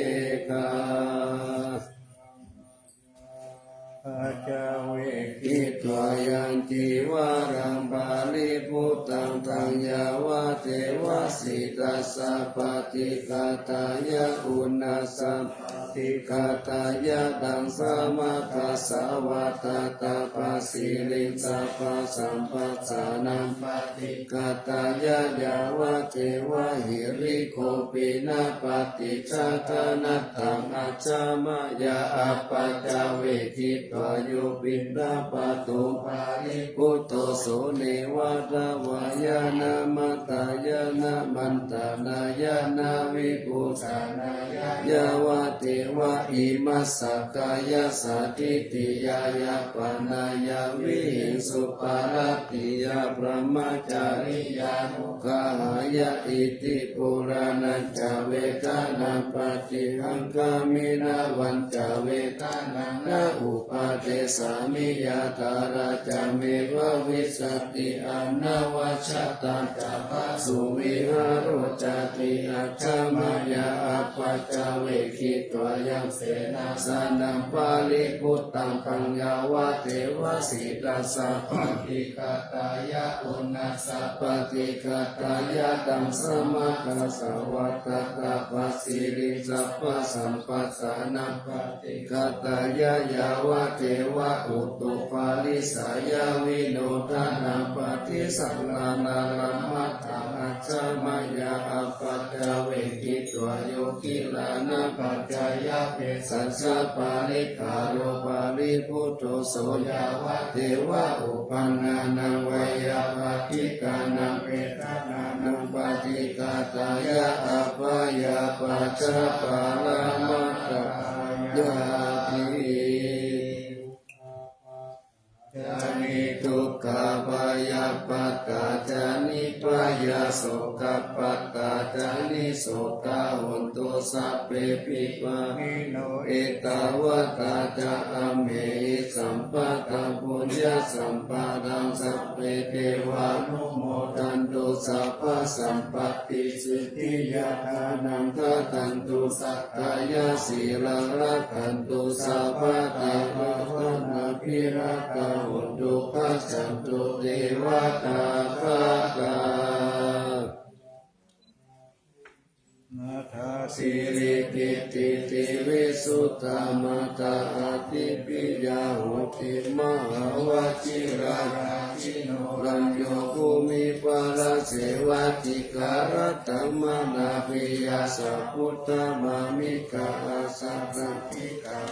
Ca vekkhitvā yaṃ cīvaraṃ paribhuttaṃ taṃ yāvadeva sītassa paṭighātāya uṇhassa paṭighātāya taṃ samaggassa vātattapasiriṃ sabbasampassānaṃ paṭighātāya yāvadeva hirikopinapaṭicchādanatthaṃ ajjhamāya āpā ca vekkhitvā yo piṇḍapāto paribhutto so neva davāya na madāya na maṇḍanāya na vibhūsanāya yāvadeva imassa kāyassa ṭhitiyā yāpanāya vihiṃsuparatiyā brahmacariyānu ggahāya. Iti purāṇañca vedanaṃ paṭihaṅkhāmi navañca vedanaṃ na uppādessāmi yātrā ca me bhavissati anavajjatvaṃ Jatañca bhāsuvihāro cāti. Ajja mayā apaccavekkhitvā yaṃ senāsanaṃ paribhuttaṃ, taṃ yāvadeva sītassa paṭighātāya, uṇhassa paṭighātāya, taṃ samaggassa vātatappasiriṃ sabbasampattānaṃ paṭighātāya, yāvadeva utuparissayavinodanaṃ paṭisallānārammaṃ. Taṃ ajja mayā apaccavekkhitvā yo gilānaṃ pajāya, bhesajjaparikkhāro paribhutto, so yāvadeva uppannānaṃ veyyābādhikānaṃ petānaṃ paṭighātāya, abyāpajjhaparamatāyāti. Dukkhappattā ca nibbhayā, sokappattā ca nissokā, hontu sabbepi pāṇino. Ettāvatā ca amhehi sambhataṃ puññasampadaṃ, sabbe devānumodantu sabbasampattisiddhiyā. Dānaṃ dadantu saddhāya, sīlaṃ rakkhantu sabbadā, bhāvanābhiratā hontu, gacchantu devatāgatā. Atha sīlebhikkhu visuddhā, mātā ādipiya hoti mahāvajirā, rājino rañño bhūmipalasevā, dīgharattaṃ manāpeyyaṃ, sabbuttamāmiṃ. Aṭṭha sataṃ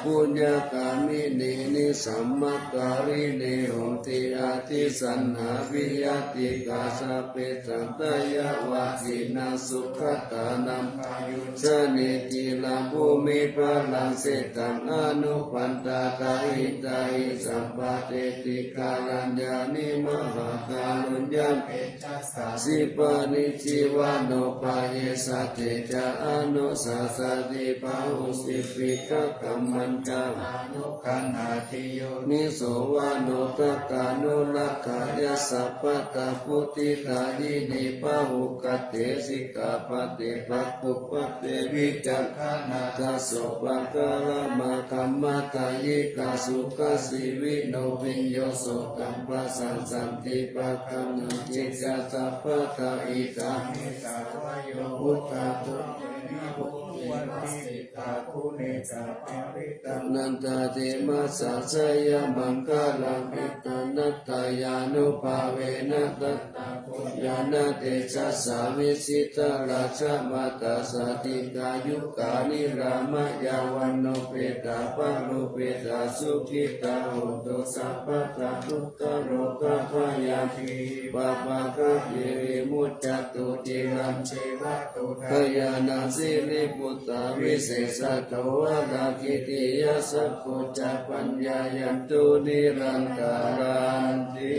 puññakāminī, nisammakālīni honti, atthi saṇhā bhiyātikā, sabbe sattā yāva jinaṃ sugatānaṃ, bāhuṃ jāne ciraṃ bhūmipalasetaṃ. Anupaṇḍā ca hitāhi, sampāteti kalyāṇī, mahākāruññamettā sīvāni jīvano, payessate ca anussasati, bāhusīti khaggammañca, anugaṇhāti yoniso. Manokarāganurakkhāya, sabbattha vuḍḍhidāyini, bāhugaṭe sikkhāpade, bhāhugaṭe vicakkhaṇā, daso pakārā maggamātayikā, sukhajīvino viññū, sokaṃ passasanti paggaṇhati ca sabbadā. Itaṃ hi samayo buddhaguṇena, bhūti vasiṭṭhāguṇesu parittaṃ, nandadevassāya maṅgalaṃ. Ratanattayānubhāvena, tathāguṇānaṃ tejasā, vijitā rājamātā sādhikā, yugā niramāya vaṇṇūpetā parūpetā, sukhitā hontu sabbadā. Dukkharogabhayā, pāpaggahe vimuccantu, cirañjīvā bhayaṃ nāssi, riputtā visesato, varaṃ khittiyā sakko ca, pāṇayantu nirantaranti.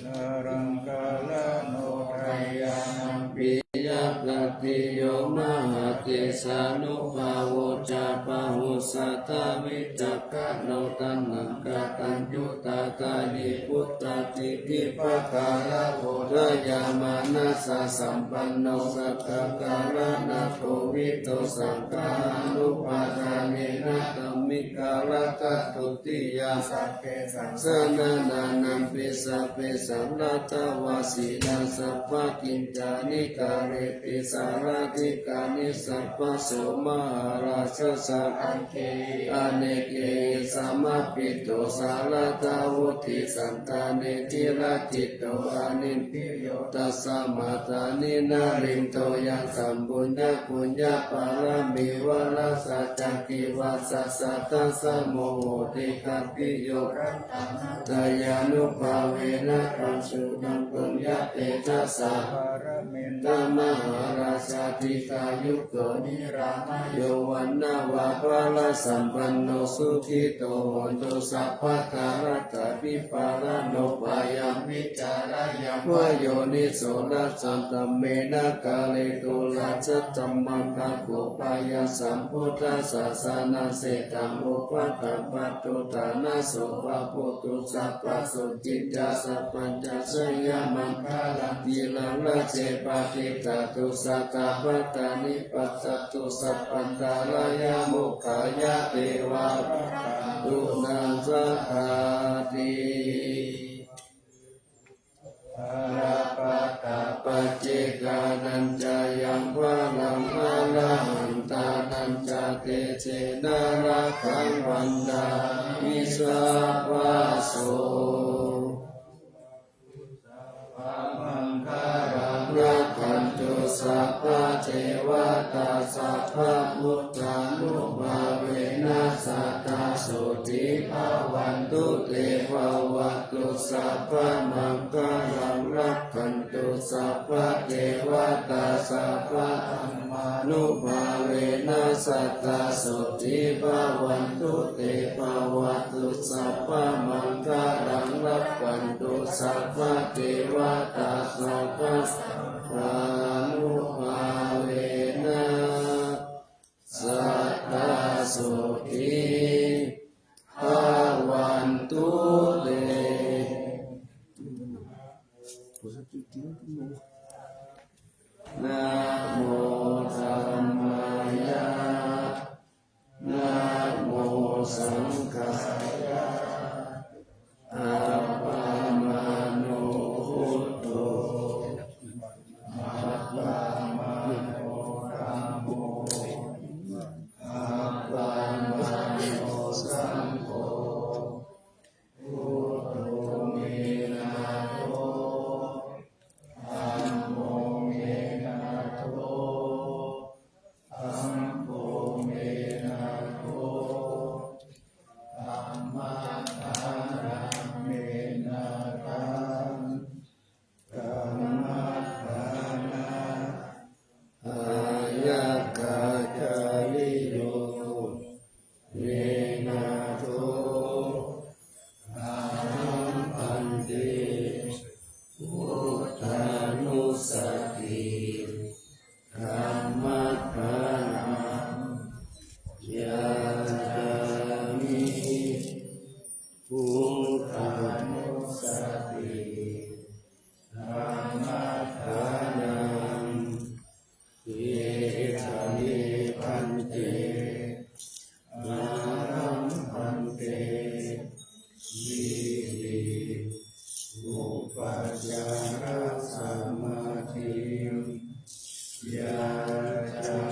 Nāḷāgiriṃ gajavaraṃ, pi yaṃ khattiyo mahātejā, nāṇūpavaro ca pāhusā, dāvaggicakkamasanīva, taṇhaṅkarattayuttā, dānāditthibhākarā, bodhiyā mānasasambhūto, sattā kālāna kovito, saṅghānubhāvena, taṃ viharamaniṃ. Dutiyā saraṇampi sabbesaṃ, ratavasinā sabbakiñcanikā, repi sārādhikā nissapaso, mahārājassa aṅgehi anekehi, samāhito sārātā vuḍḍhisattāni, ciraṭṭhito anindriyo, tasmā niṇṇarindayaṃ, sambhuññā puññapāramī, vārasacakkhivasā satta, saṅgaho te gabbhinīyā, ratanattayānubhāvena, pañcupaññatejasā, mahārājassa dīghāyuko nirāmayo vaṇṇavanto balāsampanno sukhito hotu sabbadā. Atthāpibhāvanūpayampi cāreyya mā yoniso. Yaṃ dhammaṃ na karetu rājā tammaṃ bhakkho payasam buddhassa sānaseṭṭhaṃ upaṭṭhappatto ṭhānaso. Pavutto sabbasotthī ca sabbaññā jayamaṅgalaṃ. Tirānarāje parittato sattapāṇī passato sabbantarāyaṃ mokkhaṃ ya devā rakkhantu sadā. Balappattā paccekānañca yaṃ balaṃ arahantānañca tejena rakkhaṃ bandhāmi sabbaso. Rakkhantu sabbadevatā sabbabuddhānubhāvena sadā sotthī bhavantu te. Bhavatu sabbamaṅgalaṃ rakkhantu sabbadevatā sabbadhammānubhāvena sadā sotthī bhavantu te. Bhavatu sabbamaṅgalaṃ rakkhantu sabbadevatā sabbadhammānubhāvena sadā sotthī bhavantu te. Namo dhammāya. Namo saṅghāya. Appamāṇo buddho. Appamāṇo dhammo. Appamāṇo saṅgho. Buddho me nātho. Dhammo me nātho. Saṅgho me nātho. Dhammadānaṃ me nāthaṃ. Dhammadānā āyakācariyo me nātho. Ahaṃ bhante buddhānussatī dhammadānaṃ yācāmi. Buddhānussatī dhammadānaṃ yācāmi bhante. Ahaṃ bhante sīhi upajjhāya samādhiṃ yācāmi.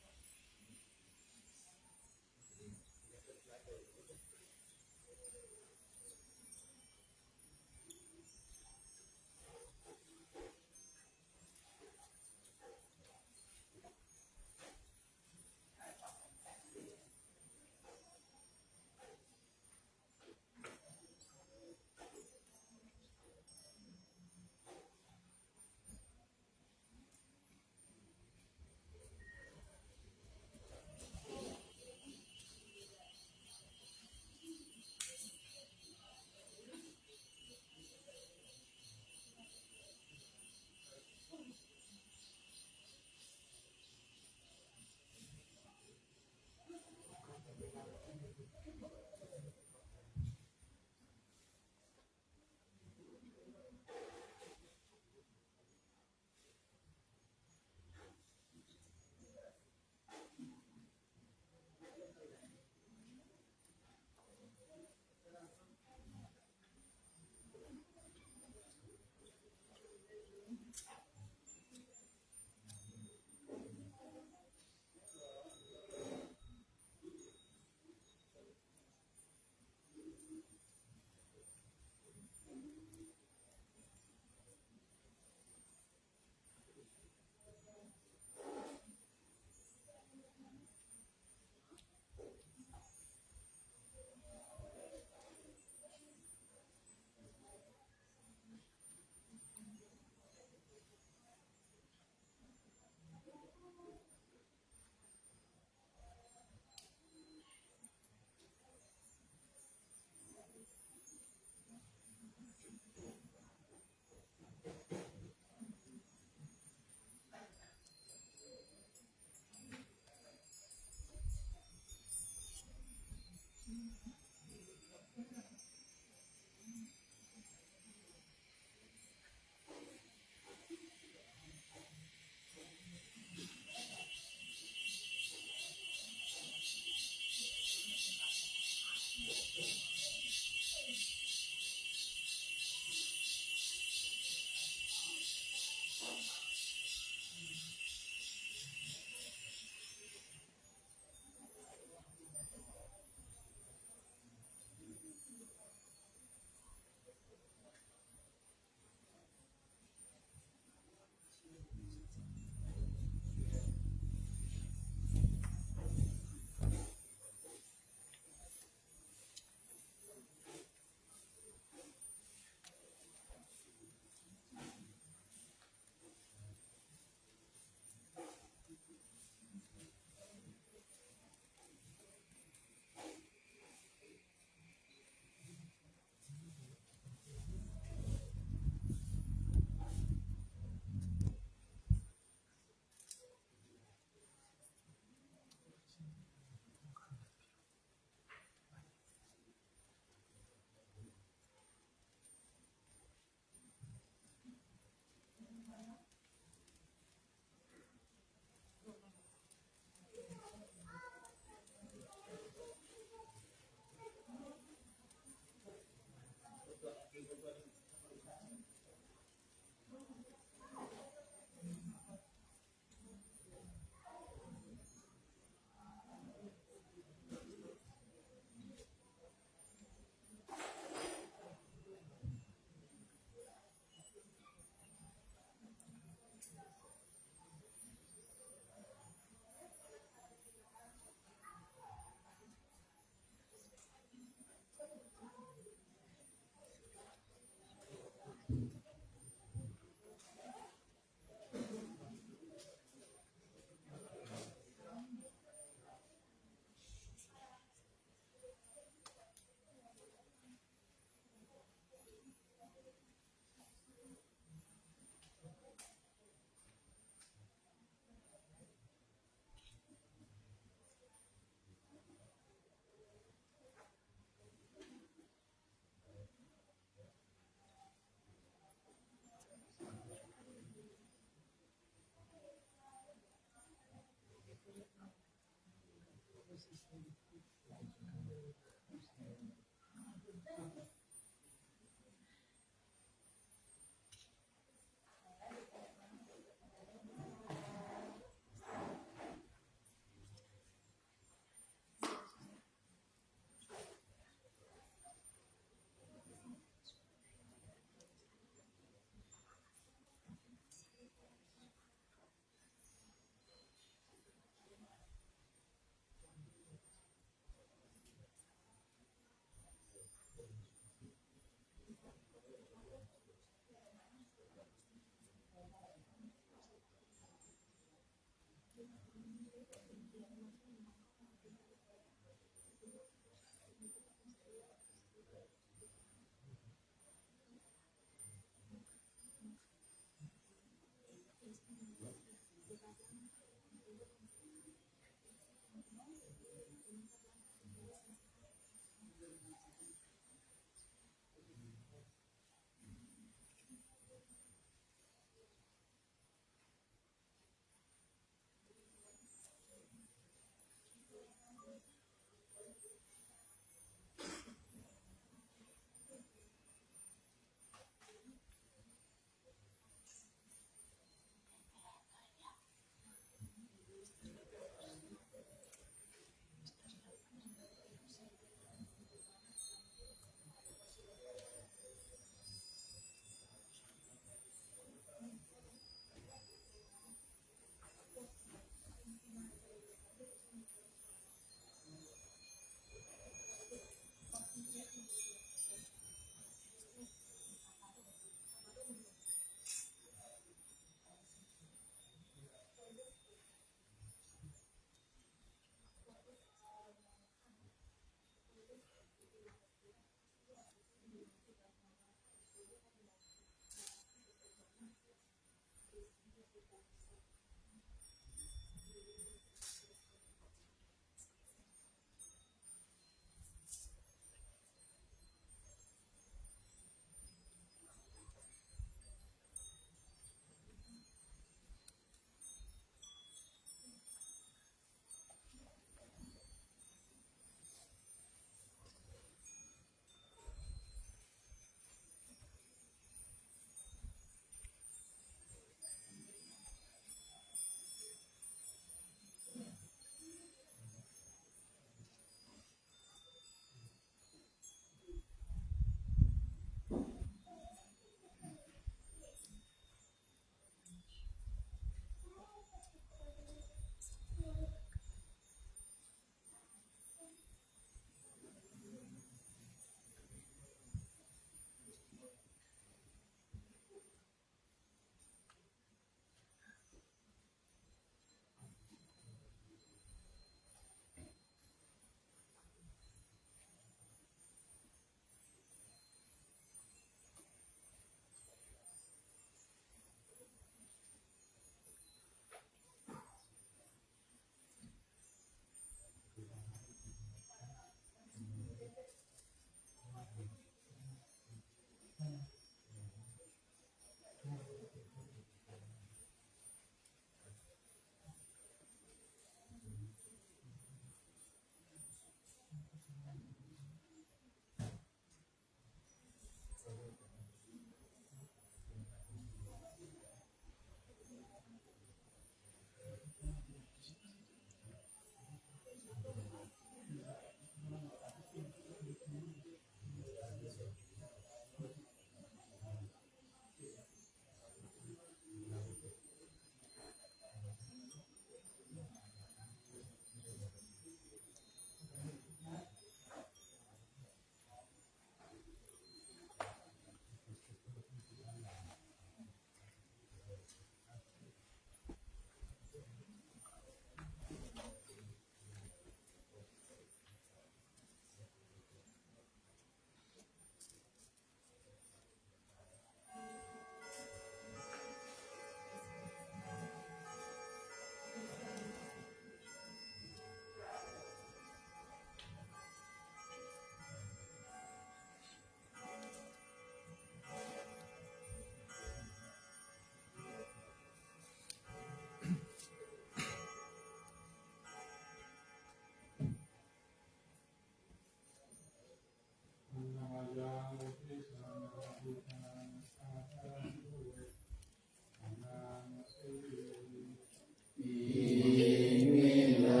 Iminā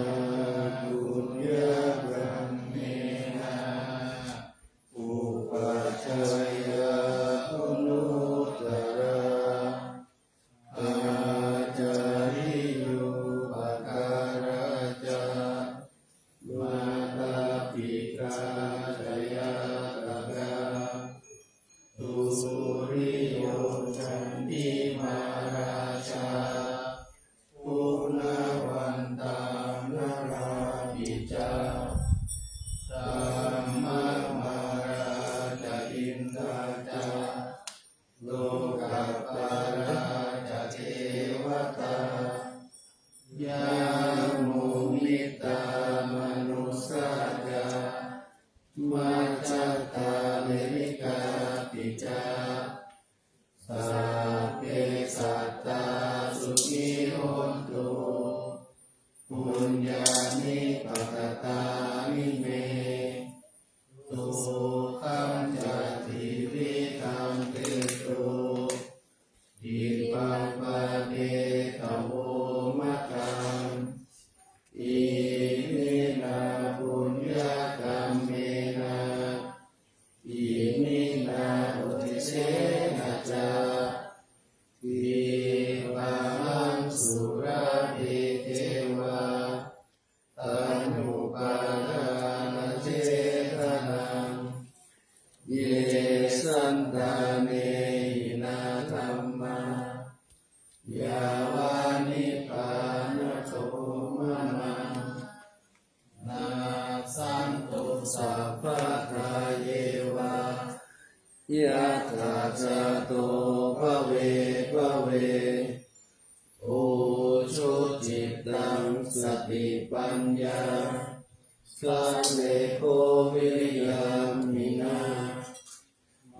puññakammena upajjhāyā guṇuttarā ācariyūpakārā ca mātā pitā ca ñātakā turiyo candimā rājā guṇavantā narāpi ca brahmamārā ca indā ca lokapālā ca devatā yamo mittā manussā ca majjhattā verikāpi ca sabbe sattā sukhī hontu puññāni pakatāni me sukhañca tividhaṃ dentu khippaṃ pāpetha vomataṃ. Iminā puññakammena iminā uddisena ca khippāhaṃ sulabhe ceva taṇhupādānachedanaṃ. Ye santāne hīnā dhammā yāva nibbānato mamaṃ nassantu sabbadā yeva yattha jāto bhave bhave. Ujucittaṃ satipaññā sallekho viriyamhinā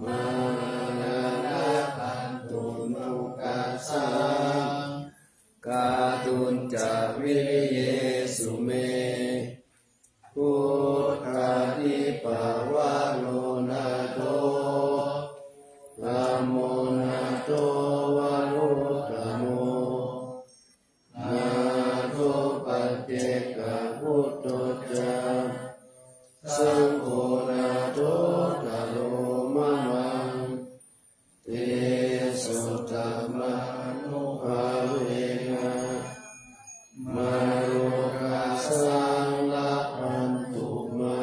mārā labhantu nokāsaṃ kātuñca viriyesu me. Buddhādhipavaro nātho dhammo nātho varuttamo nātho paccekabuddho ca saṅgho nāthottaro mamaṃ. Tesottamānubhāvena mārokāsaṃ labhantu mā.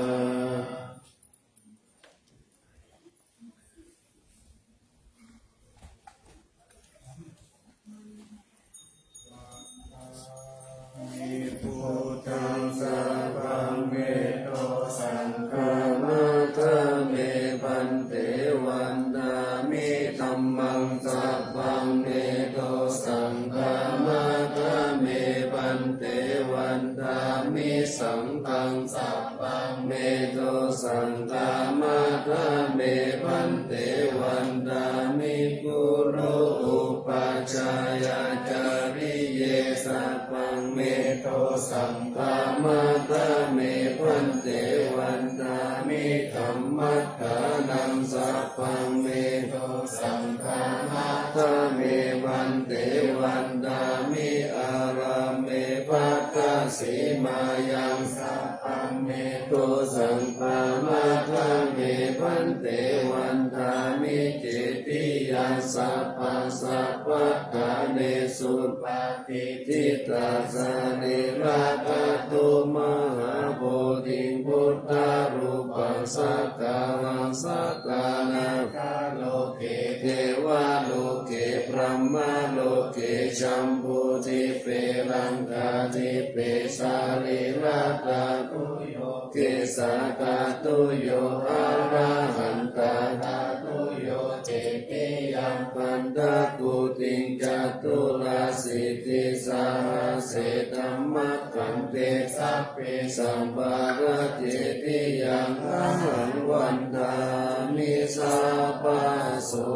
Buddhaṃ sabbaṃ me dosaṃ khamatha me bhante. Vandāmi dhammaṃ sabbaṃ me dosaṃ khamatha me bhante. Vandāmi saṅghaṃ sabbaṃ me dosaṃ khamatha me bhante. Vandāmi guru upajjhāyācariye sabbaṃ me dosaṃ khamatha me bhante. Vandāmi dhammadānaṃ sabbaṃ me dosaṃ khamatha me bhante. Vandāmi ārāme bhaddasīmāyaṃ sabbaṃ me dosaṃ khamatha me bhante. Vandāmi cetiyaṃ sabbaṃ sabbaṭṭhāne supatiṭṭhitā sarīradhātu mahābodhiṃ buddharūpaṃ sakkāraṃ sakārānubhāvena loke devaloke brahmaloke jambudīpe laṅkādīpe sarīradhātuyo kesādhātuyo arahantadhātuyo cetiyaṃ pañcakoṭiṃ caturāsītisahassadhammakkhandhe sabbesaṃ paracetiyaṃ ahaṃ vandāmi sabbaso.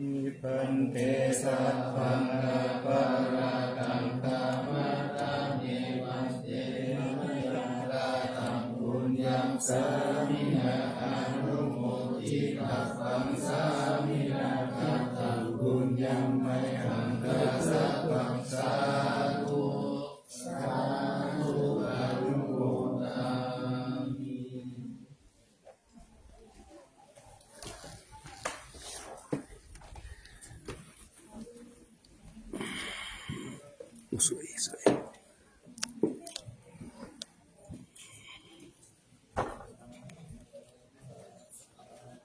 Bhante sabbaṃ aparādhaṃ khamatha me bhante, mayā kataṃ puññaṃ sāminā anumoditabbaṃ, sāminā kataṃ puññaṃ mayhaṃ dātabbaṃ, sādhu sādhu anumodāmi.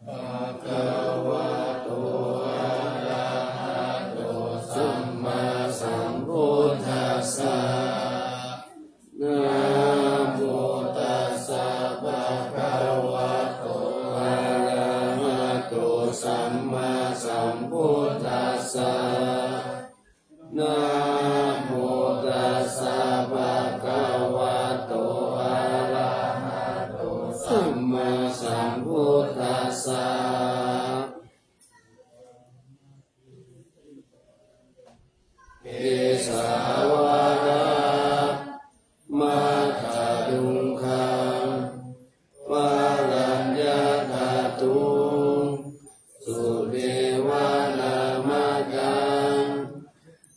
Bhagavato arahato sammāsambuddhassa. Namo tassa bhagavato arahato sammāsambuddhassa. Namo tassa bhagavato arahato sammāsambuddhassa. Kesāvādaṃ matthaduṅgaṃ varaññathaddhuṃ sudevanāmayaṃ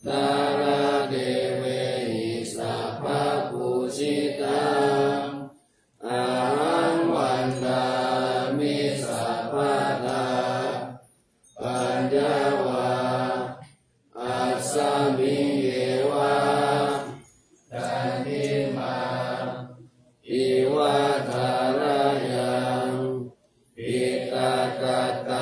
nāḷādevehi sabbapūjitaṃ ahaṃ vandāmi sabbadā. Paññā vā asmiṃ yeva taṇhimā iva thalayaṃ piṭakattā